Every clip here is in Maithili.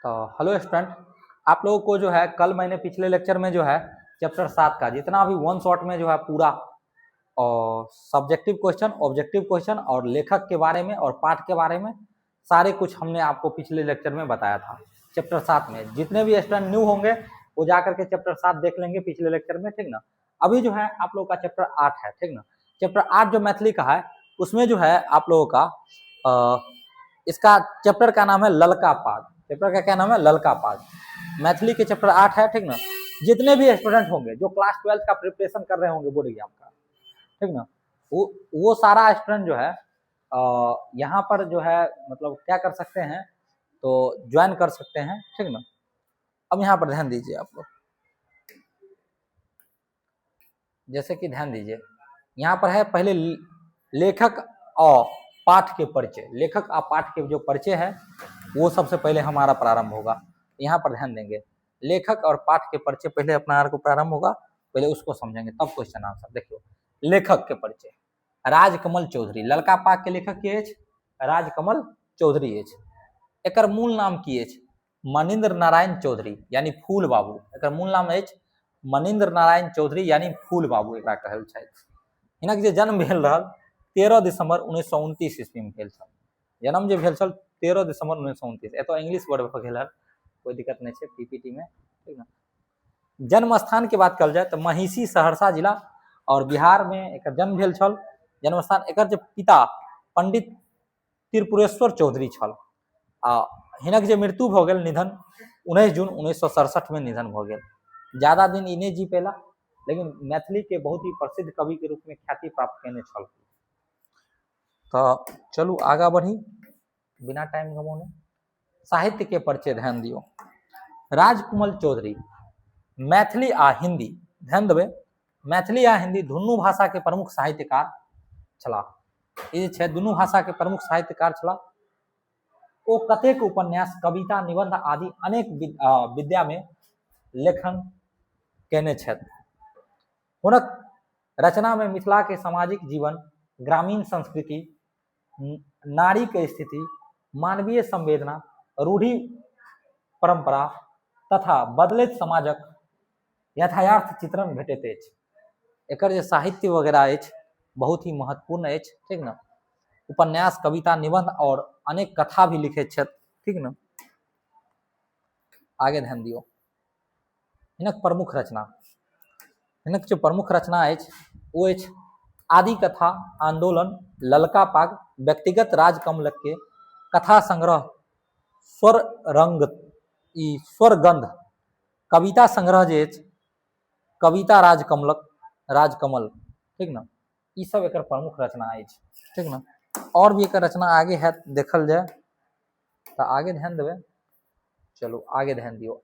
तो हेलो स्टूडेंट, आप लोगों को जो है कल मैंने पिछले लेक्चर में जो है चैप्टर 7 का जितना भी वन शॉट में जो है पूरा और सब्जेक्टिव क्वेश्चन, ऑब्जेक्टिव क्वेश्चन और लेखक के बारे में और पाठ के बारे में सारे कुछ हमने आपको पिछले लेक्चर में बताया था। चैप्टर 7 में जितने भी स्टूडेंट न्यू होंगे वो जा करके चैप्टर 7 देख लेंगे पिछले लेक्चर में, ठीक ना। अभी जो है आप लोगों का चैप्टर 8 है, ठीक ना। चैप्टर 8 जो मैथिली का है उसमें जो है आप लोगों का इसका चैप्टर का नाम है ललका पाग। चैप्टर का क्या नाम है? ललका पाग। मैथिली के चैप्टर 8 है, ठीक ना। जितने भी स्टूडेंट होंगे जो क्लास 12 का प्रिपरेशन कर रहे होंगे बोर्ड एग्जाम का, ठीक ना, वो सारा स्टूडेंट जो है यहाँ पर जो है मतलब क्या कर सकते हैं, तो ज्वाइन कर सकते हैं, ठीक ना। अब यहाँ पर ध्यान दीजिए आप लोग, जैसे कि ध्यान दीजिए यहाँ पर है पहले लेखक और पाठ के परिचय। लेखक और पाठ के जो परिचय है वो सबसे पहले हमारा प्रारंभ होगा। यहाँ पर ध्यान देंगे, लेखक और पाठ के परिचय पहले अपना को प्रारंभ होगा, पहले उसको समझेंगे तब क्वेश्चन आंसर। देखियो लेखक के परिचय, राजकमल चौधरी। ललका पाग के लेखक के अछि? राजकमल चौधरी अछि। एकर मूल नाम की अछि? मनिंद्र नारायण चौधरी यानी फूल बाबू। एकर मूल नाम अछि मनिंद्र नारायण चौधरी यानी फूल बाबू एकरा कहल छथि। हिनक जे जन्म भेल रहल 13 दिसंबर 1929 ईस्वी में भेल छल। जन्म जे भेल छल 13 दिसंबर 1929। एतऽ इंग्लिश वर्ड भऽ गेल हन, कोई दिक्कत नहीं है पीपीटी में, ठीक ना। जन्म स्थान के बात कल जाए तो महिषी सहरसा जिला और बिहार में एकर जन्म भेल छल। जन्म स्थान एकर जे पिता पंडित त्रिपुरेश्वर चौधरी छल आ हिनक जे मृत्यु भऽ गेल निधन 19 जून 1967 में निधन भऽ गेल। ज्यादा दिन ई नहि जी पेला, लेकिन मैथिली के बहुत ही प्रसिद्ध कवि के रूप में ख्याति प्राप्त केने छल। तो चलू आगा बढ़ी बिना टाइम गमौने। साहित्य के परिचय ध्यान दियो। राजकमल चौधरी मैथिली आ हिंदी, ध्यान देबै, मैथिली आ हिंदी दुनू भाषा के प्रमुख साहित्यकार छलाह। ई जे छै दुनू भाषा के प्रमुख साहित्यकार छलाह। ओ कतेक उपन्यास, कविता, निबंध आदि अनेक विद्या में लेखन केने छथि। हुनक रचना में मिथिला के सामाजिक जीवन, ग्रामीण संस्कृति, नारी के स्थिति, मानवीय संवेदना, रूढ़ि परंपरा तथा बदलैत समाजक यथार्थ चित्रण भेटैत अछि। एकर जे साहित्य वगैरह अछि बहुत ही महत्वपूर्ण अछि, ठीक ना। उपन्यास, कविता, निबंध और अनेक कथा भी लिखैत छथि, ठीक ना। आगे ध्यान दियो, हिनक प्रमुख रचना, हिनक जो प्रमुख रचना अछि ओ अछि आदि कथा, आंदोलन, ललका पाग, व्यक्तिगत राजकमल के कथा संग्रह स्वर रंग, ई स्वरगंध, कविता संग्रह जे अछि कविता राजकमलक, राजकमल, ठीक ना। ई सब एकर प्रमुख रचना अछि, ठीक ना। और भी एकर रचना आगे है देखल जाए तो आगे ध्यान देबै। चलू आगे ध्यान दियो,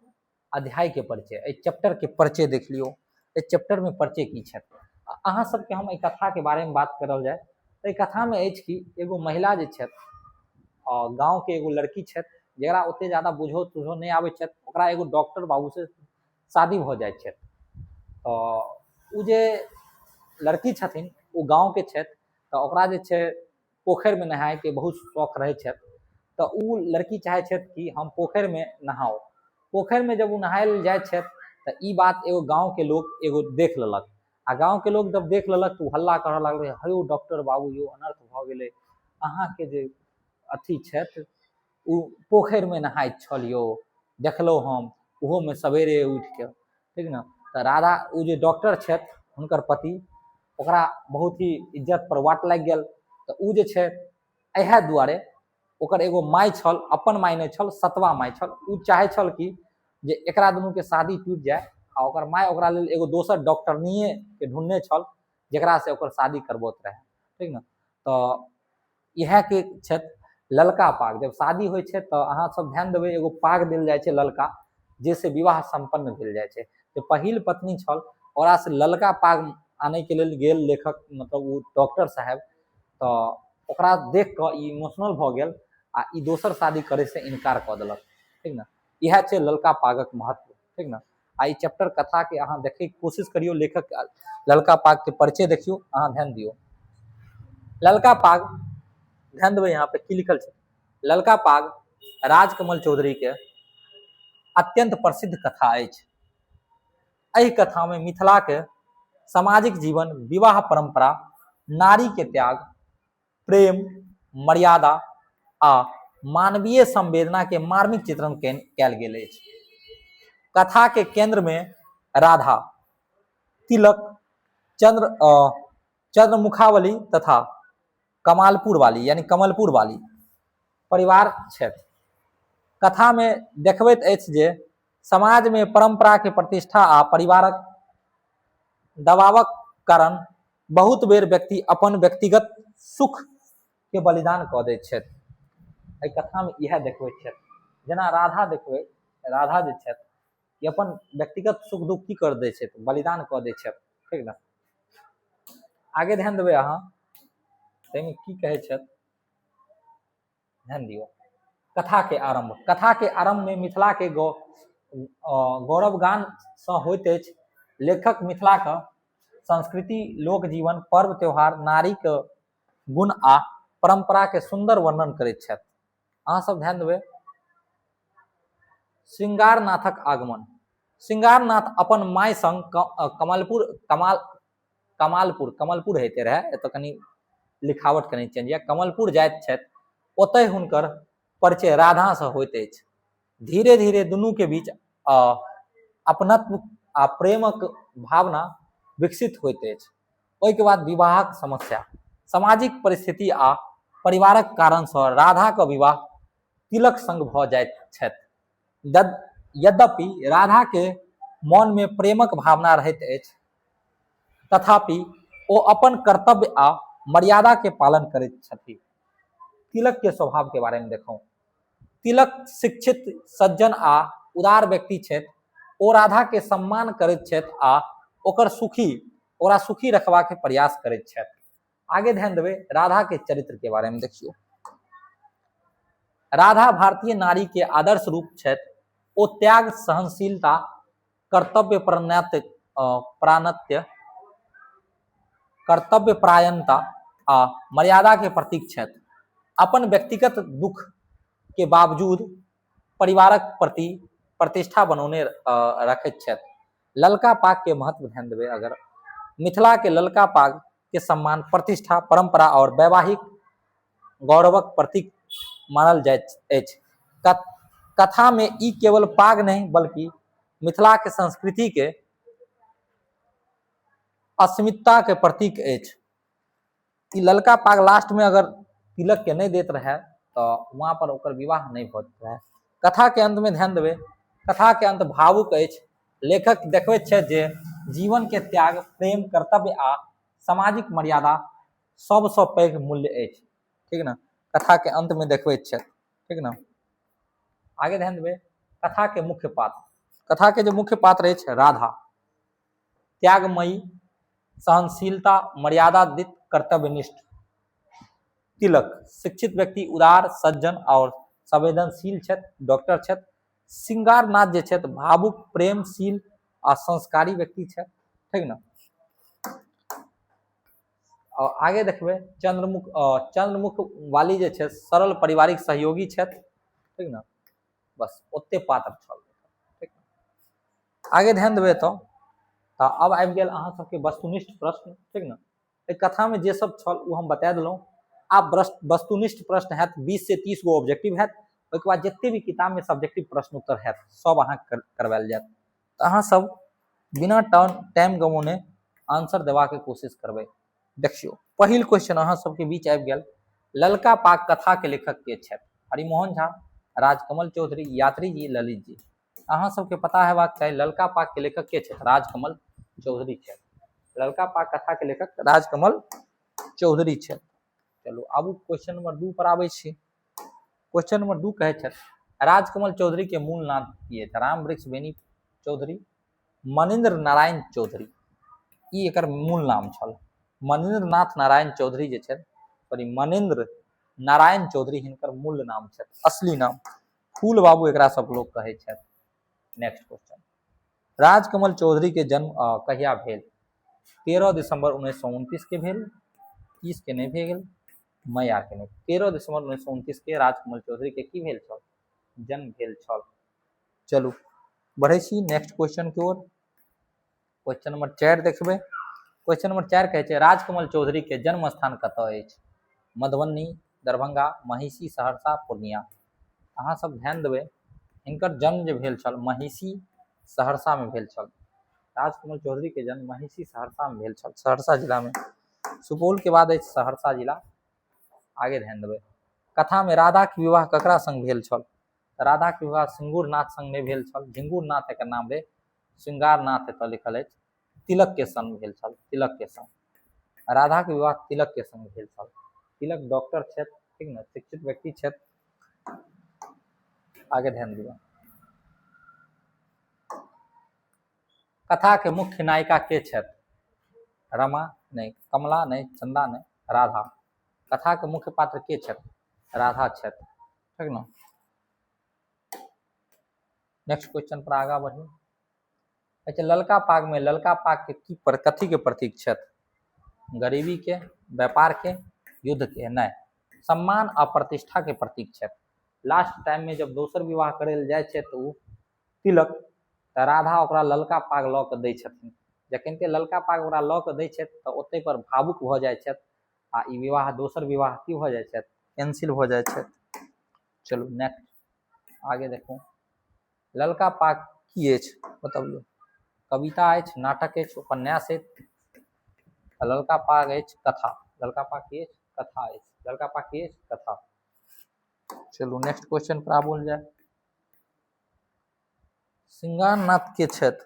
अध्याय के परिचय, एहि चैप्टर के परिचय देख लियो। एहि चैप्टर में परिचय की छै। अहाँ सबके हम एहि कथा के बारे में बात करल जाए तो एहि कथा में अछि कि एगो महिला जे छथि, गाँव के एगो लड़की छथि जकरा ओते ज्यादा बुझो तुझो नहि आबै छथि, ओकरा एगो डॉक्टर बाबू से शादी भऽ जाइ छथि। तऽ ओ जे लड़की छथिन ओ गाँव के छथि, तऽ ओकरा जे छै पोखरिमे नहायके बहुत शौक रहै छथि। तऽ ओ लड़की चाहै छथि कि हम पोखरिमे नहाउ। पोखरिमे जब ओ नहाय लए जाइ छथि तऽ ई बात एगो गाँवके लोक एगो देख लेलक आ गाँवके लोक जब देख लेलक तऽ ओ हल्ला करऽ लागलै, हे यौ डॉक्टर बाबू यौ अनर्थ भऽ गेलै, अहाँके जे अथी छथि ओ पोखरिमे नहाइत छल यौ, देखलहुँ हम, ओहोमे सवेरे उठिके, ठीक ने। तऽ राधा ओ जे डॉक्टर छथि हुनकर पति, ओकरा बहुत ही इज्जत पर वाट लागि गेल। तऽ ओ जे छै इएह दुआरे ओकर एगो माय छल, अपन माय नहि छल, सतवा माय छल। ओ चाहै छल कि जे एकरा दुनूके शादी टूटि जाय आ ओकर माय ओकरा लेल एगो दोसर डॉक्टरनीएके ढूँढने छल जकरा से ओकर शादी करबैत रहै, ठीक ने। तऽ इएहके छथि ललका पाग। जब शादी होइ छै तऽ अहाँ सब ध्यान देबै एगो पाग देल जाइ छै ललका, जाहिसँ विवाह सम्पन्न भेल जाइ छै। जे पहिल पत्नी छल ओकरा से ललका पाग आनैके लेल गेल लेखक, मतलब ओ डॉक्टर साहेब, तऽ ओकरा देख कऽ ई इमोशनल भऽ गेल आ ई दोसर शादी करैसँ इनकार कऽ देलक, ठीक ने। इएह छै ललका पागक महत्व, ठीक ने। आ ई चैप्टर कथा के अहाँ देखैके कोशिश करियौ, लेखक ललका पाग के परिचय देखियौ, अहाँ ध्यान दियौ। ललका पाग ध्यान देबै, यहाँ पे की लिखल छै, ललका पाग राजकमल चौधरी के अत्यंत प्रसिद्ध कथा अछि। एहि कथा में मिथिला के सामाजिक जीवन, विवाह परंपरा, नारी के त्याग, प्रेम, मर्यादा आ मानवीय संवेदना के मार्मिक चित्रण कयल गेल अछि। कथा के केंद्र में राधा, तिलक, चंद्र चंद्रमुखावली तथा कमालपुर वाली यानी कमलपुर वाली परिवार छथि। कथा में देखबैत अछि जे समाज में परंपरा के प्रतिष्ठा आ परिवारक दबावक कारण बहुत बेर व्यक्ति अपन व्यक्तिगत सुख के बलिदान कऽ दैत छथि। एहि कथा में इएह देखबैत छथि। जेना राधा देखबै, राधा जे छथि ई अपन व्यक्तिगत सुख दुख की कर दै छथि, बलिदान कऽ दै छथि, ठीक ने। आगे ध्यान देबै अहाँ, ताहिमे की कहै छथि, ध्यान दियौ। कथा के आरंभ, कथा के आरंभ में मिथिला के गौरवगान सँ होइत अछि। लेखक मिथिला के संस्कृति, लोक जीवन, पर्व त्योहार, नारी के गुण आ परंपरा के सुंदर वर्णन करैत छथि। अहाँ सब ध्यान देबै। श्रृंगारनाथक आगमन, श्रृंगारनाथ अपन माय संग कमलपुर कमाल कमालपुर कमलपुर होइते रहए, एतऽ कनि लिखावट कनि चेंज यऽ, कमलपुर जाइत छथि। ओतहि हुनकर परिचय राधासँ होइत अछि। धीरे धीरे दुनूके बीच अपनत्व आ प्रेमक भावना विकसित होइत अछि। ओहिके बाद विवाहक समस्या, सामाजिक परिस्थिति आ परिवारक कारणसँ राधाक विवाह तिलक संग भऽ जाइत छथि। यद्यपि राधाके मनमे प्रेमक भावना रहैत अछि, तथापि ओ अपन कर्तव्य आ मर्यादा के पालन करैत छथि। तिलक के स्वभाव के बारे में देखो। तिलक शिक्षित, सज्जन आ उदार व्यक्ति छथि। ओ राधा के सम्मान करैत छथि आ ओकर सुखी ओकरा सुखी रखबा के प्रयास करैत छथि। आगे ध्यान देबै, राधा के चरित्र के बारे में देखियौ। राधा भारतीय नारी के आदर्श रूप छथि। ओ त्याग, सहनशीलता, कर्तव्य प्राणत्य, कर्तव्य परायणता आ मर्यादा के प्रतीक छथि। अपन व्यक्तिगत दुख के बावजूद परिवारक प्रति प्रतिष्ठा बनौने रखैत छथि। ललका पाग के महत्व ध्यान देबै अगर, मिथिला के ललका पाग के सम्मान, प्रतिष्ठा, परंपरा और वैवाहिक गौरवक प्रतीक मानल जाइत अछि। कथा में ई केवल पाग नहीं बल्कि मिथिला के संस्कृति के अस्मिता के प्रतीक अछि। ई ललका पाग लास्ट में अगर तिलक के नहीं देत रहे तो वहां पर ओकर विवाह नहीं होत रहे। कथा के अंत में ध्यान देबै, कथा के अंत भावुक अछि। लेखक देखबैत छथि जे जीवन के त्याग, प्रेम, कर्तव्य आ सामाजिक मर्यादा सबसँ पैघ मूल्य अछि, ठीक ने। कथा के अंत में देखबैत छथि, ठीक ने। आगे ध्यान देबै, कथा के मुख्य पात्र, कथा के जे मुख्य पात्र अछि राधा, त्यागमयी, सहनशीलता, मर्यादादित, कर्तव्यनिष्ठ। तिलक शिक्षित व्यक्ति, उदार, सज्जन और संवेदनशील छथि, डॉक्टर छथि। श्रृंगारनाथ जे छथि भावुक, प्रेमशील आ संस्कारी व्यक्ति छथि, ठीक ने। और आगे देखबै, चंद्रमुख चंद्रमुख वाली जे छथि सरल पारिवारिक सहयोगी छथि, ठीक ने। बस ओते पात्र छल, ठीक। आगे ध्यान देबै तऽ आब आबि गेल अहाँ सबके वस्तुनिष्ठ प्रश्न, ठीक ने। एहि कथामे जे सब छल ओ हम बता देलहुँ। आब वस्तुनिष्ठ प्रश्न हैत, 20 से 30 गो ऑब्जेक्टिव हैत। ओहिके बाद जते भी किताबमे सब्जेक्टिव प्रश्न उत्तर हैत सब अहाँके करवायल जायत। तऽ अहाँ सब बिना टाइम गमौने आंसर देबाके कोशिश करबै। देखियौ, पहिल क्वेश्चन अहाँ सबके बीच आबि गेल, ललका पाग कथा के लेखक के छथि? हरिमोहन झा, राजकमल चौधरी, यात्री जी, ललित जी। अहाँ सबके पता हेबाक चाही ललका पाग के लेखक के छथि? राजकमल चौधरी छथि। ललका पाग कथा के लेखक राजकमल चौधरी छथि। चलू आबू क्वेश्चन नंबर 2 पर आबै छी। क्वेश्चन नंबर 2 कहै छथि राजकमल चौधरी के मूल नाम की अछि? राम वृक्ष बेनी चौधरी, मनिंद्र नारायण चौधरी, ई एकर मूल नाम छल। मनिंद्र नाथ नारायण चौधरी जे छथि, सॉरी, मनिंद्र नारायण चौधरी हिनकर मूल नाम छथि, असली नाम फूल बाबू एकरा सब लोग कहै छथि। नेक्स्ट क्वेश्चन, राजकमल चौधरी के जन्म कहिया भेल? 13 दिसंबर 1929 के भेल, 30 के नहीं भेल, मई आर के नहीं, 13 दिसंबर 1929 के राजकमल चौधरी के की भेल छल? जन्म भेल छल। चलू बढ़ै छी नेक्स्ट क्वेश्चन के ओर। क्वेश्चन नंबर 4 देखबै। क्वेश्चन नंबर 4 कहै छै राजकमल चौधरी के जन्म स्थान कतऽ अछि? मधुबनी, दरभंगा, महिषी, सहरसा, पूर्णिया। अहाँ सब ध्यान देबै, हिनकर जन्म जे भेल छल महिषी सहरसा में भेल छल। राजकमल चौधरी के जन्म महिषी सहरसा में भेल छल, सहरसा जिला में। सुपौल के बाद अछि सहरसा जिला। आगे ध्यान देबै, कथा में राधा के विवाह ककरा संग भेल छल? राधा के विवाह सिंगूरनाथ संग नहि भेल छल, झिंगुरनाथ एकर नाम रहे, श्रृंगारनाथ एतऽ लिखल अछि। तिलक के संग भेल छल, तिलक के संग। राधा के विवाह तिलक के संग भेल छल। तिलक डॉक्टर छथि, ठीक ने, शिक्षित व्यक्ति छथि। आगे ध्यान दियौ, कथा के मुख्य नायिका के छथि? रमा नहि, कमला नहि, चंदा नहि, राधा। कथा के मुख्य पात्र के छथि? राधा छथि, ठीक ने। नेक्स्ट क्वेश्चन पर आगा बढ़ी। अच्छा, ललका पाग में ललका पाग के की पर कथी के प्रतीक छथि? गरीबी के, व्यापार के, युद्ध के? नहि, सम्मान आ प्रतिष्ठा के प्रतीक छथि। लास्ट टाइम में जब दोसर विवाह करे लए जाइ छै तऽ ओ तिलक, तऽ राधा ओकरा ललका पाग लऽ कऽ दै छथिन। जखन ललका पाग ओकरा लऽ कऽ दै छथि तऽ ओतहि पर भावुक भऽ जाइ छथि आ ई विवाह दोसर विवाह की भऽ जाइ छथि? कैंसिल भऽ जाइ छथि। चलू नेक्स्ट आगे देखू, ललका पाग की अछि बतबियौ? कविता अछि, नाटक अछि, उपन्यास अछि? ललका पाग अछि कथा। ललका पाग की अछि? कथा अछि। ललका पाग की अछि? कथा। चलू नेक्स्ट क्वेश्चन पर आबल जाय। श्रृंगारनाथ के छथि?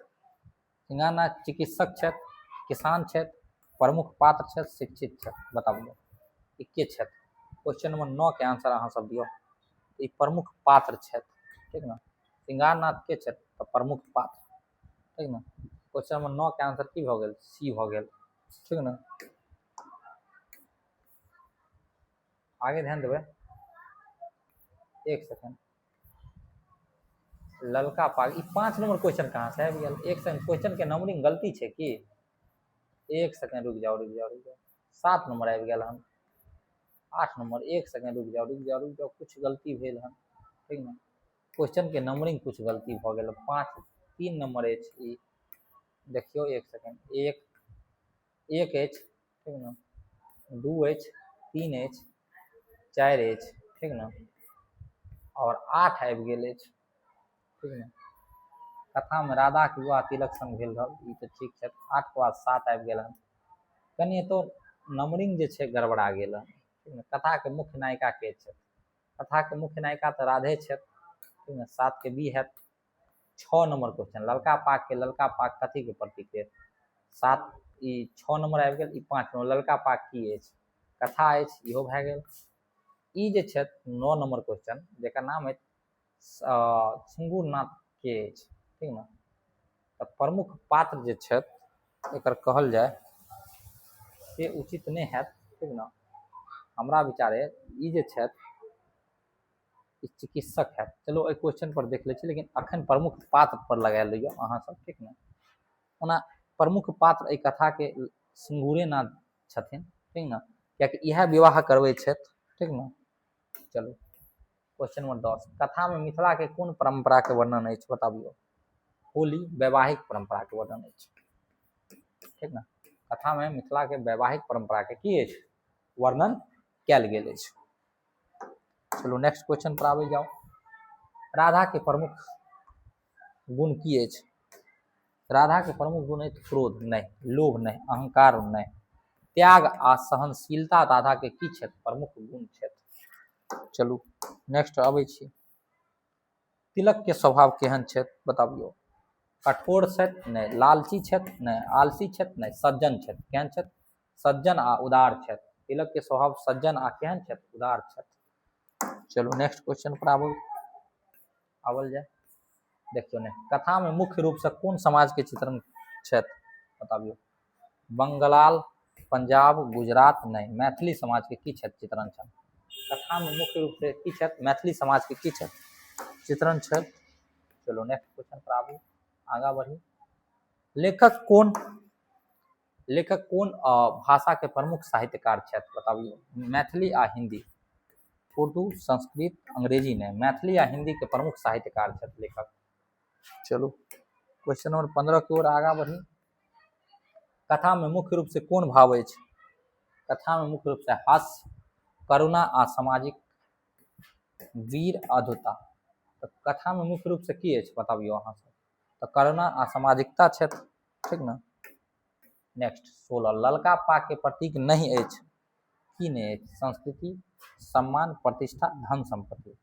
श्रृंगारनाथ चिकित्सक छथि, किसान छथि, प्रमुख पात्र छथि, शिक्षित छथि। बताबियौ ई के छथि? क्वेश्चन नंबर 9 के आंसर अहाँ सब दियौ। ई प्रमुख पात्र छथि, ठीक ने। श्रृंगारनाथ के छथि? तऽ प्रमुख पात्र, ठीक ने। क्वेश्चन नंबर 9 के आंसर की भऽ गेल? सी भऽ गेल, ठीक ने। आगे ध्यान देबै, एक सेकेंड। ललका पाग, ई 5 नंबर क्वेश्चन कहाँ से आबि गेल? एक सेकेंड, क्वेश्चन के नंबरिंग गलती छै की? एक सेकेंड रुकि जाउ, रुकि जाउ, रुकि जाउ। 7 नंबर आबि गेल हन, 8 नंबर। एक सेकेंड रुकि जाउ, रुकि जाउ, रुकि जाउ, कुछ गलती भेल हन, ठीक ने। क्वेश्चन के नंबरिंग कुछ गलती भऽ गेल। 5 3 नंबर अछि ई, देखियौ एक सेकेंड। 1 1 अछि, ठीक ने, 2 अछि, 3 अछि, 4 अछि, ठीक ने, और 8 आबि गेल अछि, ठीक ने। कथा में राधा के विवाह तिलक संग भेल रहल, ई तऽ ठीक छै। 8 के बाद 7 आबि गेल हन। कनि एतौ नंबरिंग जे छै गड़बड़ा गेल हन, ठीक ने। कथा के मुख्य नायिका के छथि? कथा के मुख्य नायिका तऽ राधे छथि, ठीक ने। 7 के बी हैत। 6 नंबर क्वेश्चन, ललका पाग के ललका पाग कथी के प्रतीक अछि? 7 ई 6 नंबर आबि गेल, ई 5 नंबर। ललका पाग की अछि? कथा अछि, इहो भए गेल। ई जे छथि 9 नंबर क्वेश्चन, जकर नाम अछि सिंगूरनाथ के अछि, ठीक ने। तऽ प्रमुख पात्र जे छथि एकर कहल जाय से उचित नहि हैत, ठीक ने। हमरा विचारे ई जे छथि ई चिकित्सक हैत। चलो एहि क्वेश्चन पर देख लै छी, लेकिन अखन प्रमुख पात्र पर लगा लियौ अहाँ सब, ठीक ने। ओना प्रमुख पात्र एहि कथा के सिंगूरेनाथ छथिन, ठीक ने, कियाकि इएह विवाह करबै छथि, ठीक ने। चलू क्वेश्चन नंबर 10, कथा में मिथिला के कोन परंपरा के वर्णन अछि? बताबियौ। होली वैवाहिक परंपरा के वर्णन अछि, ठीक ने। कथा में मिथिला के वैवाहिक परंपरा के की अछि? वर्णन कयल गेल अछि। चलू नेक्स्ट क्वेश्चन पर आबै जाउ। राधा के प्रमुख गुण की अछि? राधा के प्रमुख गुण अछि क्रोध नहि, लोभ नहि, अहंकार नहि, त्याग आ सहनशीलता राधा के की छथि? प्रमुख गुण छथि। चलू नेक्स्ट आबै छी। तिलक के स्वभाव केहन छथि? बताबियौ। कठोर छथि नहि, लालची छथि नहि, आलसी छथि नहि, सज्जन छथि। केहन छथि? सज्जन आ उदार छथि। तिलक के स्वभाव सज्जन आ केहन छथि? उदार छथि। चलू नेक्स्ट क्वेश्चन पर आवल जाय। देखियौ ने, कथा में मुख्य रूप से कोन समाज के चित्रण छथि? बताबियौ। बंगलाल, पंजाब, गुजरात नहीं, मैथिली समाज के की छथि चित्रण छथि? कथा में मुख्य रूप से की छथि? मैथिली समाज के की छथि चित्रण छथि? चलू नेक्स्ट क्वेश्चन पर आबू, आगा बढ़ी। लेखक कोन भाषा के प्रमुख साहित्यकार छथि? बताबियौ। मैथिली आ हिंदी, उर्दू, संस्कृत, अंग्रेजी नहीं, मैथिली आ हिंदी के प्रमुख साहित्यकार छथि लेखक। चलू क्वेश्चन नंबर 15 की ओर आगा बढ़ी। कथा में मुख्य रूप से कोन भाव अछि? कथा में मुख्य रूप से हास्य, करुणा आ सामाजिक वीर अधुता। तऽ कथा में मुख्य रूप से की अछि बताबियौ अहाँ सब? तऽ करुणा आ सामाजिकता छथि, ठीक ने। नेक्स्ट 16, ललका पाग के प्रतीक नहि अछि, की नहि अछि? संस्कृति, सम्मान, प्रतिष्ठा, धन संपत्ति।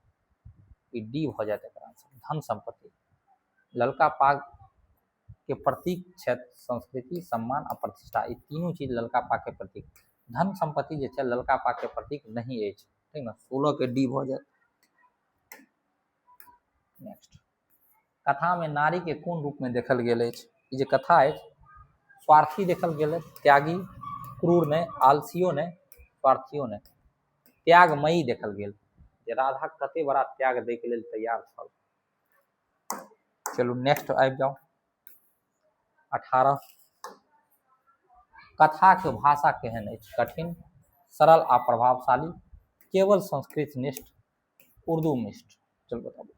ई डी भऽ जायत एकर आंसर, धन संपत्ति। ललका पाग के प्रतीक छथि संस्कृति, सम्मान आ प्रतिष्ठा, ई तीनू चीज ललका पाग के प्रतीक। धन संपत्ति जे छै ललका पाग के प्रतीक नहीं अछि, ठीक ने। 16 के डी भऽ जायत। नेक्स्ट, कथा में नारी के कोन रूप में देखल गेल अछि? ई जे कथा अछि स्वार्थी देखल गेल अछि, त्यागी, क्रूर नहि, आलसियो नहि, स्वार्थियो नहि, त्यागमयी देखल गेल, जे राधा कते बड़ा त्याग दै के लेल तैयार छल। चलू नेक्स्ट आबि जाउ। 18, कथा के भाषा केहन अछि? कठिन, सरल आ प्रभावशाली, केवल संस्कृत निष्ठ, उर्दू निष्ठ। चलू बताबू।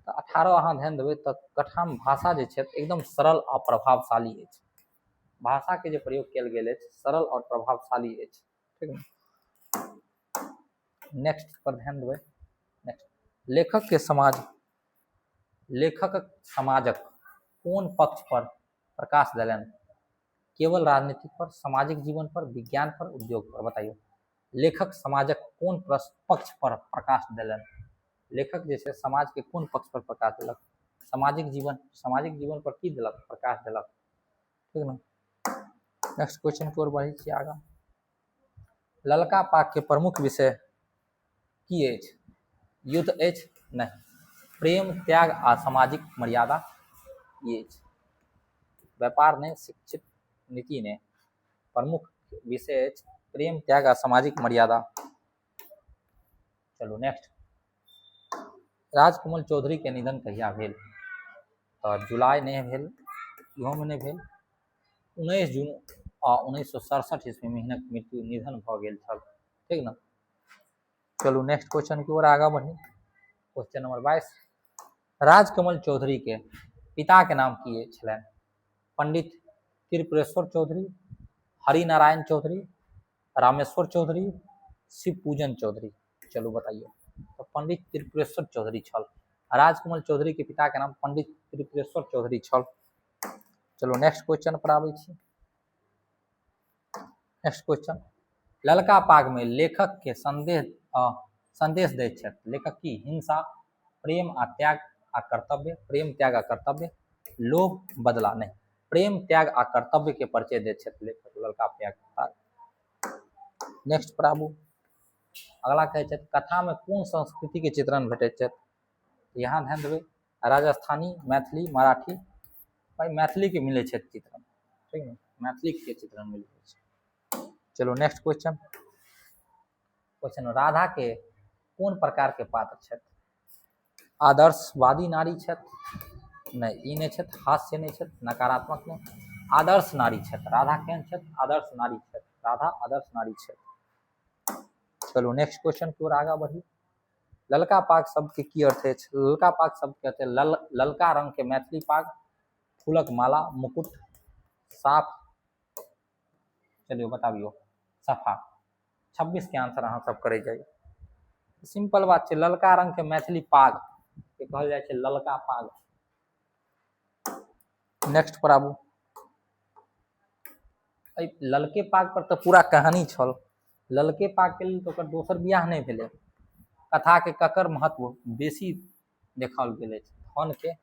तऽ 18 अहाँ ध्यान देबै तऽ कथामे भाषा जे छै एकदम सरल आ प्रभावशाली अछि। भाषा के जे प्रयोग कयल गेल अछि सरल और प्रभावशाली अछि, ठीक ने। नेक्स्ट पर ध्यान देबै। नेक्स्ट, लेखक के समाज, लेखक समाजक कोन पक्ष पर प्रकाश देलनि? केवल राजनीतिक पर, सामाजिक जीवन पर, विज्ञान पर, उद्योग पर। बताइयो लेखक समाजक कोन पक्ष पर प्रकाश देलनि? लेखक जे छै समाज के कोन पक्ष पर प्रकाश देलक? सामाजिक जीवन, सामाजिक जीवन पर की देलक? प्रकाश देलक, ठीक ने। नेक्स्ट क्वेश्चन की ओर बढ़ै छी आगाँ। ललका पाग के प्रमुख विषय की अछि? युद्ध अछि? नहि। प्रेम, त्याग आ सामाजिक मर्यादा ई अछि। व्यापार नहि, शिक्षित नीति नहि। प्रमुख विषय अछि प्रेम, त्याग आ सामाजिक मर्यादा। चलू नेक्स्ट, राजकमल चौधरी के निधन कहिया भेल? तऽ जुलाई नहि भेल, इहोमे नहि भेल। 19 जून 1967 ईस्वी में हिनक मृत्यु निधन भऽ गेल छल, ठीक ने। चलू नेक्स्ट क्वेश्चन की ओर आगाँ बढ़ी। क्वेश्चन नंबर 22, राजकमल चौधरी के पिता के नाम की छलनि? पंडित त्रिपुरेश्वर चौधरी, हरिनारायण चौधरी, रामेश्वर चौधरी, शिव पूजन चौधरी। चलू बताइए। तो पंडित त्रिपुरेश्वर चौधरी छल। राजकमल चौधरी के पिता के नाम पंडित त्रिपुरेश्वर चौधरी छल। चलो नेक्स्ट क्वेश्चन पर आबै छी। नेक्स्ट क्वेश्चन, ललका पाग में लेखक के संदेश दैत छथि लेखक की? हिंसा, प्रेम आ त्याग आ कर्तव्य, प्रेम त्याग आ कर्तव्य, लोभ बदला नहीं, प्रेम त्याग आ कर्तव्य के परिचय दैत छथि लेखक ललका पाग। नेक्स्ट पर आबू। अगला कहै छथि कथा में कोन संस्कृति के चित्रण भेटैत छथि? यहाँ ध्यान देबै, राजस्थानी, मैथिली, मराठी। भाई मैथिली के मिलै छै चित्रण, ठीक ने, मैथिली के चित्रण मिलै छै। चलो नेक्स्ट क्वेश्चन। क्वेश्चन, राधा के कोन प्रकार के पात्र छथि? आदर्शवादी नारी छथि? नहि, ई नहि छथि। हास्य नहि छथि, नकारात्मक नहि, आदर्श नारी छथि। राधा केहन छथि? आदर्श नारी छथि। राधा आदर्श नारी छथि। चलू नेक्स्ट क्वेश्चन की ओर आगाँ बढ़ी। ललका पाग शब्द के की अर्थ अछि? ललका पाग शब्द के अर्थ ललका रंग के मैथिली पाग, फूलक माला, मुकुट, साफ। चलियो बताबियो, सफा। 26 के आंसर अहाँ सब करे जाइए। सिंपल बात छै, ललका रंग के मैथिली पाग के कहल जाइ छै ललका पाग। नेक्स्ट पर आबू। एहि ललके पाग पर तऽ पूरा कहानी छल। ललके पाग के लेल तऽ ओकर दोसर बियाह नहि भेलै। कथा के ककर महत्व बेसी देखाओल गेल अछि? धन के,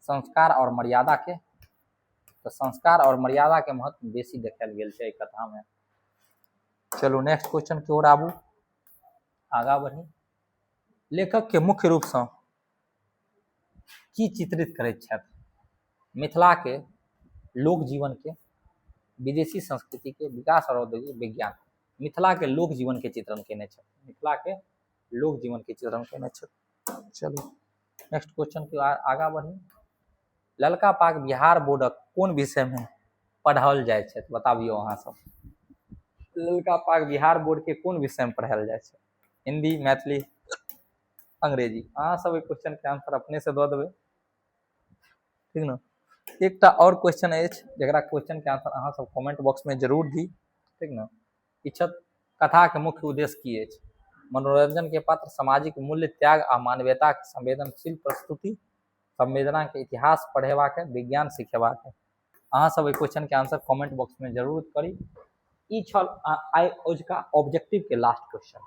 संस्कार और मर्यादा के। तऽ संस्कार और मर्यादा के महत्व बेसी देखायल गेल छै एहि कथा में। चलू नेक्स्ट क्वेश्चन की ओर आबू, आगा बढ़ी। लेखक के मुख्य रूप सँ की चित्रित करैत छथि? मिथिला के लोक जीवन के, विदेशी संस्कृति के, विकास और औद्योगिक विज्ञान। मिथिला के लोक जीवन के चित्रण केने छथि। मिथिला के लोक जीवन के चित्रण केने छथि। चलू नेक्स्ट क्वेश्चन के आगा बढ़ी। ललका पाग बिहार बोर्डक कोन विषय में पढ़ाओल जाइ छै? बताबियौ अहाँ सब। ललका पाग बिहार बोर्ड के कोन विषय में पढ़ायल जाइ छै? हिंदी, मैथिली, अंग्रेजी। अहाँ सब एहि क्वेश्चन के आंसर अपने से दऽ देबै। ठीक ने। एकटा आओर क्वेश्चन अछि जकरा क्वेश्चनके आंसर अहाँ सब कमेंट बॉक्समे जरूर दी, ठीक ने। इच्छत कथाके मुख्य उद्देश्य की अछि? मनोरंजन के पात्र, सामाजिक मूल्य, त्याग आ मानवीयता के संवेदनशील प्रस्तुति, संवेदना के इतिहास पढ़ेबाक, विज्ञान सिखेबाक। अहाँ सब एहि क्वेश्चन के आंसर कमेंट बॉक्स में जरूर करी। ई छल आइ अजुका ऑब्जेक्टिव के लास्ट क्वेश्चन।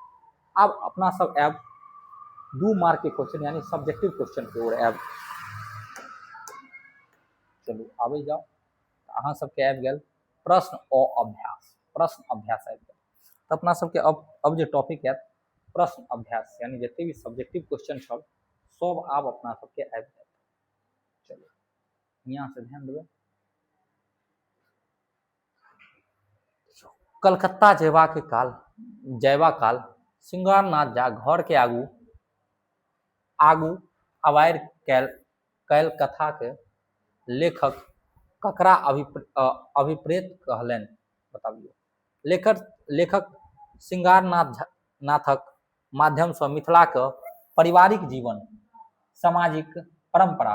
आब अपना सब आयब 2 मार्क के क्वेश्चन यानी सब्जेक्टिव क्वेश्चन के ओर आयब। चलू आबै जाउ। अहाँ सबके आबि गेल प्रश्न अ अभ्यास, प्रश्न अभ्यास आबि गेल। तऽ अपना सबके अब जे टॉपिक आयत प्रश्न अभ्यास, यानी जते भी सब्जेक्टिव क्वेश्चन छल सब आब अपना सबके आबि जायत। चलू यहाँ से ध्यान देबै। कलकत्ता जयबा काल सिंगारनाथ झा घर के आगू आगू अवारि कैल कथा के लेखक ककरा अभिप्रेत कहलनि? बताबियौ। लेखक सिंगारनाथ नाथक माध्यमसँ मिथिलाके पारिवारिक जीवन, सामाजिक परंपरा,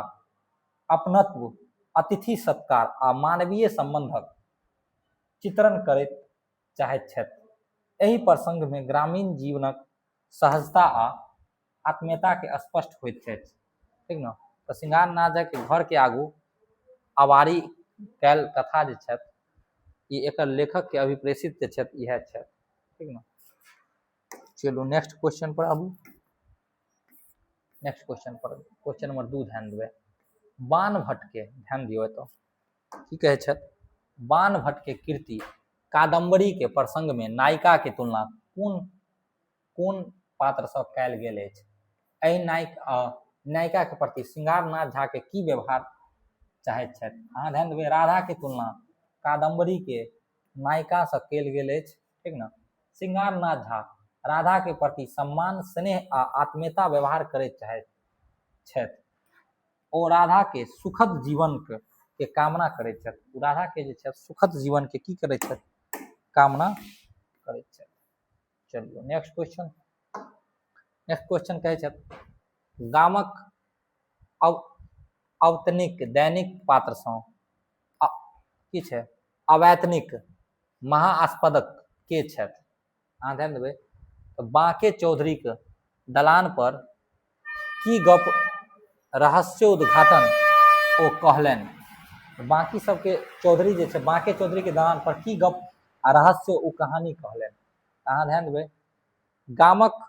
अपनत्व, अतिथि सत्कार आ मानवीय संबंधक चित्रण करैत चाहैत छथि। एहि प्रसंगमे ग्रामीण जीवनक सहजता आ आत्मीयता के स्पष्ट होइत अछि, ठीक ने। तऽ सिंगारनाथ के घर के आगू अवारी कैल कथा जे छथि ई एकर लेखक के अभिप्रेषित जे छथि इएह छथि, ठीक ने। चलू नेक्स्ट क्वेश्चन पर आबू। नेक्स्ट क्वेश्चन पर क्वेश्चन नंबर 2 ध्यान देबै। बाणभट्ट के ध्यान दियौ। एतऽ की कहै छथि? बाणभट्ट के कृति कादम्बरी के प्रसंग में नायिका के तुलना कोन कोन पात्रसँ कयल गेल अछि? एहि नायिका के प्रति सिंगारनाथ झा के की व्यवहार चाहैत छथि? अहाँ ध्यान देबै, राधा के तुलना कादम्बरी के नायिकासँ कयल गेल अछि, ठीक ने। सिंगारनाथ झा राधा के प्रति सम्मान, स्नेह आ आत्मीयता व्यवहार करैत चाहैत छथि। ओ राधा के सुखद जीवन के कामना करैत छथि। ओ राधा के जे छथि सुखद जीवन के की करैत छथि? कामना करैत छथि। चलिए नेक्स्ट क्वेश्चन। नेक्स्ट क्वेश्चन कहै छथि गामक अवतनिक दैनिक पात्रसँ की छै? अवैतनिक महाआस्पदक के छथि? अहाँ ध्यान देबै तऽ बाँके चौधरीके दलान पर की गप रहस्योद्घाटन ओ कहलनि? बाँकी सबके चौधरी जे छै बाँके चौधरीके दलान पर की गप आ रहस्य ओ कहानी कहलनि? अहाँ ध्यान देबै, गामक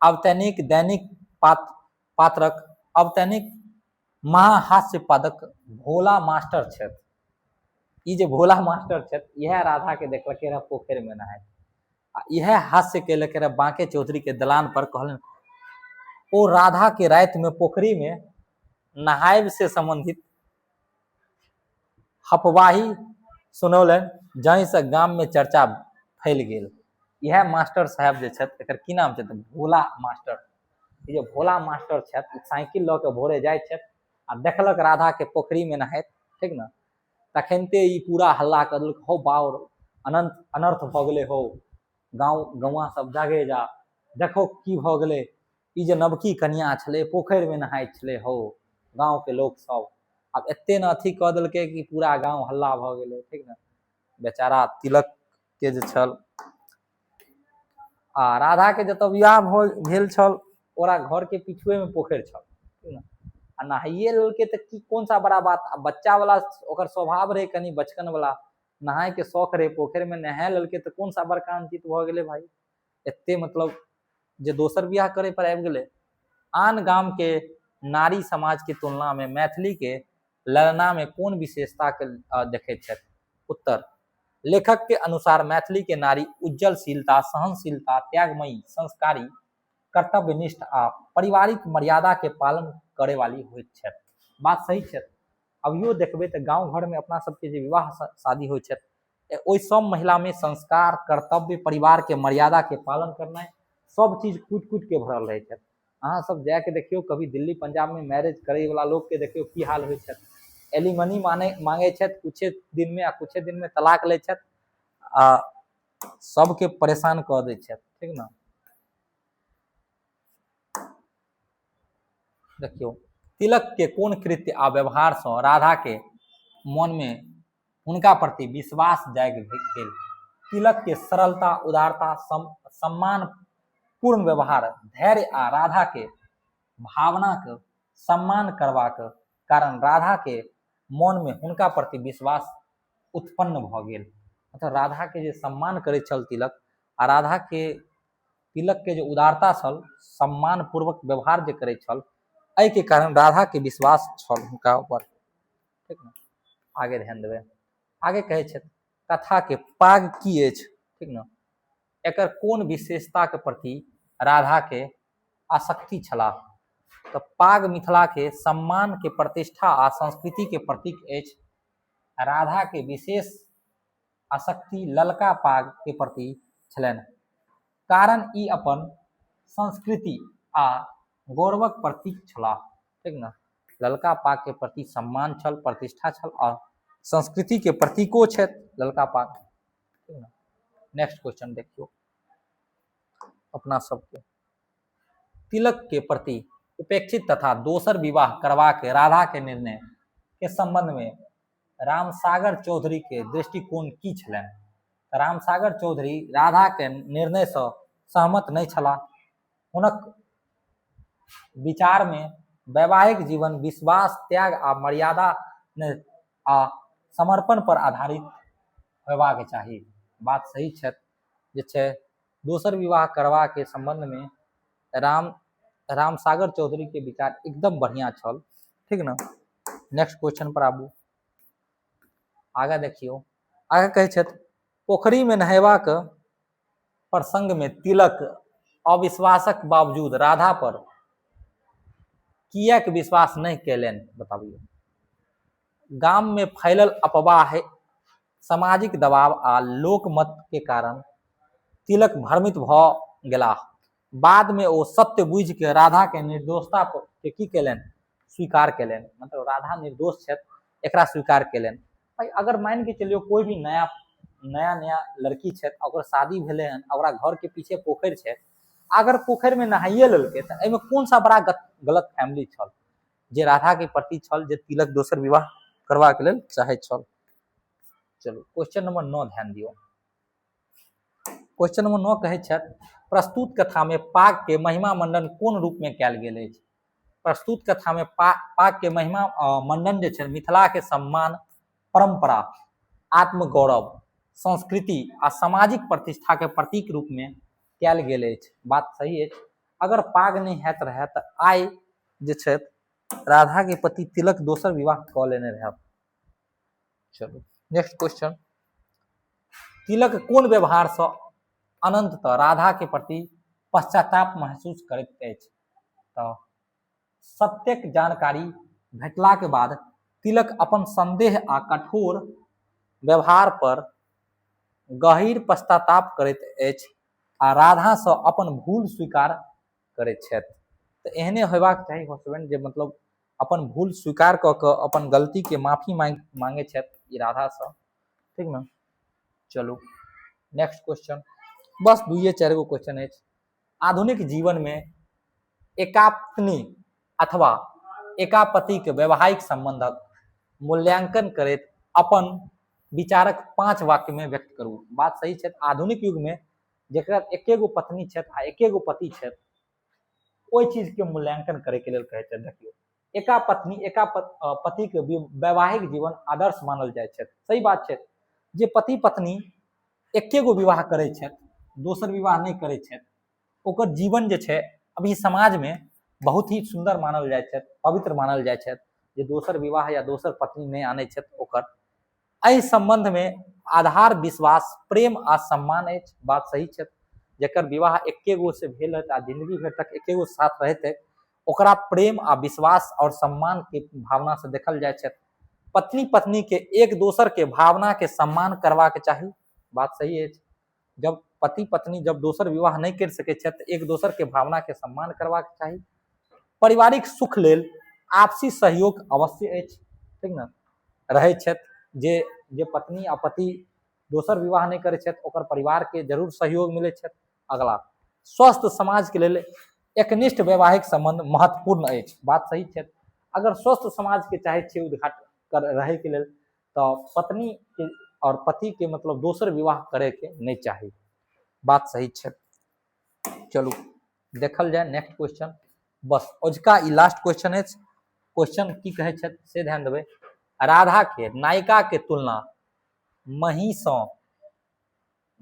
अवतैनिक दैनिक पात्रक अवतैनिक महाहास्य पदक भोला मास्टर छथि। ई जे भोला मास्टर छथि इएह राधा के देखलकै रह पोखरि में नहाइत आ इएह हास्य केलकै रह बाँके चौधरी के दलान पर। कहलनि ओ राधा के राति में पोखरि में नहायब से संबंधित हफवाही सुनौलनि, जाहिसँ गाममे चर्चा फैल गेल। इएह मास्टर साहेब जे छथि, एकर की नाम छै? तऽ भोला मास्टर। ई जे भोला मास्टर छथि, ई साइकिल लऽ कऽ भोरे जाइ छथि आ देखलक राधाके पोखरिमे नहाइत, ठीक ने। तखनिते ई पूरा हल्ला कऽ देलक, हौ बाउर, अनंत अनर्थ भऽ गेलै हौ, गाँव गौआँ सब जागे जा, देखो की भऽ गेलै, ई जे नवकी कनिया छलै पोखरिमे नहाइत छलै हौ गाँवके लोकसभ। आब एते ने अथी कऽ देलकै कि पूरा गाँव हल्ला भऽ गेलै, ठीक ने। बेचारा तिलकके जे छल आ राधाके जतऽ विवाह भेल छल ओकरा घरके पिछुएमे पोखरि छल, ठीक ने। आ नहाइए लेलकै तऽ की कोन सा बड़ा बात। आ बच्चावला ओकर स्वभाव रहै कनि बचकनवला, नहायके शौख रहै, पोखरिमे नहा लेलकै तऽ कोन सा बड़का अनुचित भऽ गेलै भाई, एते मतलब जे दोसर बियाह करे पर आबि गेलै। आन गाम के नारी समाज के तुलना में मैथिली के ललना में कोन विशेषता के देखैत छथि? उत्तर, लेखक के अनुसार मैथिली के नारी उज्ज्वलशीलता, सहनशीलता, त्यागमयी, संस्कारी, कर्तव्यनिष्ठ आ पारिवारिक मर्यादा के पालन करे वाली होइत छथि। बात सही छथि। अभियो देखबै तऽ गाँव घर में अपना सबके जे विवाह शादी होइ छथि, ओहि सब महिला में संस्कार, कर्तव्य, परिवार के मर्यादा के पालन करनाइ सब चीज कूटि कूटि के भरल रहै छथि। अहाँ सब जाके देखियौ कभी दिल्ली पंजाब में मैरिज करे वाला लोग के देखियौ की हाल होइ छथि। एलिमनी मांगे छथि कुछे दिन में आ कुछे दिन में तलाक लै छथि आ सबके परेशान कऽ दै छथि, ठीक ने। देखियौ तिलक के कोन कृत्य आ व्यवहार सँ राधा के मन मे हुनका प्रति विश्वास जागि गेल? तिलक के सरलता, उदारता, सम्मान पूर्ण व्यवहार, धैर्य आ राधा के भावनाक सम्मान करबाक कारण राधा के मन मे हुनका प्रति विश्वास उत्पन्न भऽ गेल। मतलब राधा के जे सम्मान करैत छल तिलक आ राधा के तिलक के जे उदारता छल, सम्मान पूर्वक व्यवहार जे करैत छल, एहिके कारण राधा के विश्वास छल हुनका ऊपर। ठीक ने? आगे ध्यान देबै। आगे कहै छथि कथा के पाग की अछि, ठीक ने, एकर कोन विशेषता के प्रति राधा के आसक्ति छलाह? तऽ पाग मिथिला के सम्मान के प्रतिष्ठा आ संस्कृति के प्रतीक अछि। राधा के विशेष आसक्ति ललका पाग के प्रति छलनि, कारण ई अपन संस्कृति आ गौरवक प्रतीक छलाह। ठीक ने? ललका पाग के प्रति सम्मान छल, प्रतिष्ठा छल आ संस्कृति के प्रतीको छथि ललका पाग। ठीक ने? नेक्स्ट क्वेश्चन देखियौ अपना सबके। तिलक के प्रति उपेक्षित तथा दोसर विवाह करबाक राधा के निर्णय के संबंध में रामसागर चौधरी के दृष्टिकोण की छलनि? रामसागर चौधरी राधा के निर्णय सँ सहमत नहि छलाह। हुनक विचार मे वैवाहिक जीवन विश्वास, त्याग आ मर्यादा आ समर्पण पर आधारित होयबाक चाही। बात सही छथि जे छै दोसर विवाह करबा के संबंध में रामसागर चौधरी के विचार एकदम बढ़िया छल। ठीक ने? नेक्स्ट क्वेश्चन पर आबू। आगे देखियौ। आगे कहै छथि पोखरि में नहेबाक प्रसंग में तिलक अविश्वासक बावजूद राधा पर किएक विश्वास नहि कयलनि, बताबियौ। गाम में फैलल अफवाह, सामाजिक दबाव आ लोकमत के कारण तिलक भ्रमित भऽ गेलाह। बाद में ओ सत्य बुझि के राधा के निर्दोषता के की कयलनि? स्वीकार कयलनि। मतलब राधा निर्दोष छथि, एकरा स्वीकार कयलनि। भाई अगर मान के चलियो कोई भी नया नया नया लड़की छथि, ओकर शादी भेलै हन, ओकरा घर के पीछे पोखरि छै, अगर पोखरि में नहाइए लेलकै तऽ एहिमे कोन सा बड़ा गलत फैमिली छल जे राधा के प्रति छल, जे तिलक दोसर विवाह करबाक लेल चाहैत छल। चलू क्वेश्चन नंबर 9 ध्यान दियौ। क्वेश्चन नंबर 9 कहै छथि प्रस्तुत कथा में पाग के महिमा मंडन कोन रूप में कयल गेल अछि? प्रस्तुत कथा में पाग के महिमा मंडन जे छै मिथिला के सम्मान, परंपरा, आत्मगौरव, संस्कृति आ सामाजिक प्रतिष्ठा के प्रतीक रूप में कयल गेल अछि। बात सही अछि। अगर पाग नहि हैत रहै तऽ आइ जे छथि राधा के पति तिलक दोसर विवाह कऽ लेने रहै। चलू नेक्स्ट क्वेश्चन। तिलक कोन व्यवहार सँ अनंततः राधा के प्रति पश्चाताप महसूस करैत अछि? तऽ सत्यक जानकारी भेटला के बाद तिलक अपन संदेह आ कठोर व्यवहार पर गहीर पश्चाताप करैत अछि आ राधा सँ अपन भूल स्वीकार करैत छथि। तऽ एहने होयबाक चाही हसबैंड जे मतलब अपन भूल स्वीकार कऽ कऽ अपन गलतीके माफी मांगै छथि ई राधासँ। ठीक ने? चलू नेक्स्ट क्वेश्चन। बस दुइये चारि गो क्वेश्चन अछि। आधुनिक जीवनमे एकापत्नी अथवा एकापतिके वैवाहिक सम्बन्धक मूल्यांकन करैत अपन विचारक 5 वाक्यमे व्यक्त करू। बात सही छै। आधुनिक युगमे जकरा एके गो पत्नी छथि आ एके गो पति छथि, ओहि चीजके मूल्यांकन करैके लेल कहै छथि। देखियौ, एका पत्नी एका पतिके वैवाहिक जीवन आदर्श मानल जाइ छथि। सही बात छै। जे पति पत्नी एके गो विवाह करै छथि, दोसर विवाह नहि करै छथि, ओकर जीवन जे छै अभी समाजमे बहुत ही सुन्दर मानल जाइ छथि, पवित्र मानल जाइ छथि। जे दोसर विवाह या दोसर पत्नी नहि आनै छथि, ओकर एहि सम्बन्धमे आधार विश्वास, प्रेम आ सम्मान अछि। बात सही छै। जकर विवाह एके गो से भेल है आ जिंदगी भरि तक एके गो साथ रहैत है, ओकरा प्रेम आ विश्वास और सम्मान के भावना से देखल जाइ छै। पत्नी पत्नी के एक दोसर के भावना के सम्मान करबाक चाही। बात सही अछि। जब पति पत्नी जब दोसर विवाह नहि कर सकै छथि तऽ एक दोसर के भावना के सम्मान करबाक चाही। पारिवारिक सुख लेल आपसी सहयोग अवश्य अछि। ठीक ने? रहै छथि जे जे पत्नी आ पति दोसर विवाह नहि करै छथि, ओकर परिवार के जरूर सहयोग मिलै छथि। अगला, स्वस्थ समाज के लेल एकनिष्ठ वैवाहिक संबंध महत्वपूर्ण अछि। बात सही छै। अगर स्वस्थ समाजके चाहै छियै उद्घाटन कर रहैके लेल, तऽ पत्नीके आओर पतिके मतलब दोसर विवाह करैके नहि चाही। बात सही छै। चलू देखल जाय नेक्स्ट क्वेश्चन। बस अजुका ई लास्ट क्वेश्चन अछि। क्वेश्चन की कहै छथि से ध्यान देबै। राधा के नायिका के तुलना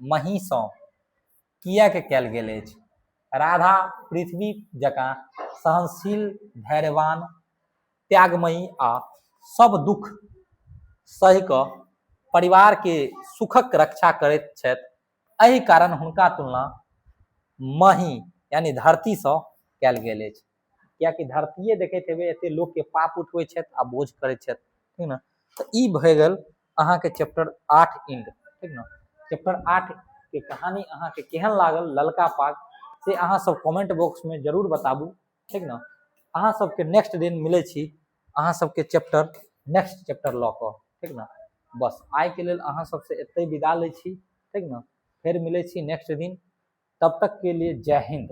महीसँ किएक कयल गेल अछि? राधा पृथ्वी जकाँ सहनशील, धैर्यवान, त्यागमयी आ सब दुख सहि कऽ परिवार के सुखक रक्षा करैत छथि। एहि कारण हुनका तुलना मही यानी धरतीसँ कयल गेल अछि। कियाकि धरतीये देखैत हेबै एते लोकके पाप उठबै छथि आ बोझ करै छथि, ठीक ने? तऽ ई भए गेल अहाँके चैप्टर 8 एंड, ठीक ने? चैप्टर 8 के कहानी अहाँके केहन लागल ललका पाग, से अहाँ सब कमेंट बॉक्स में जरूर बताबू, ठीक ने? अहाँ सबके नेक्स्ट दिन मिलै छी अहाँ सबके चैप्टर नेक्स्ट चैप्टर लऽ कऽ, ठीक ने? बस आइके लेल अहाँ सबसे एतहि विदा लै छी, ठीक ने? फेर मिलै छी नेक्स्ट दिन, तब तक के लिए जय हिंद।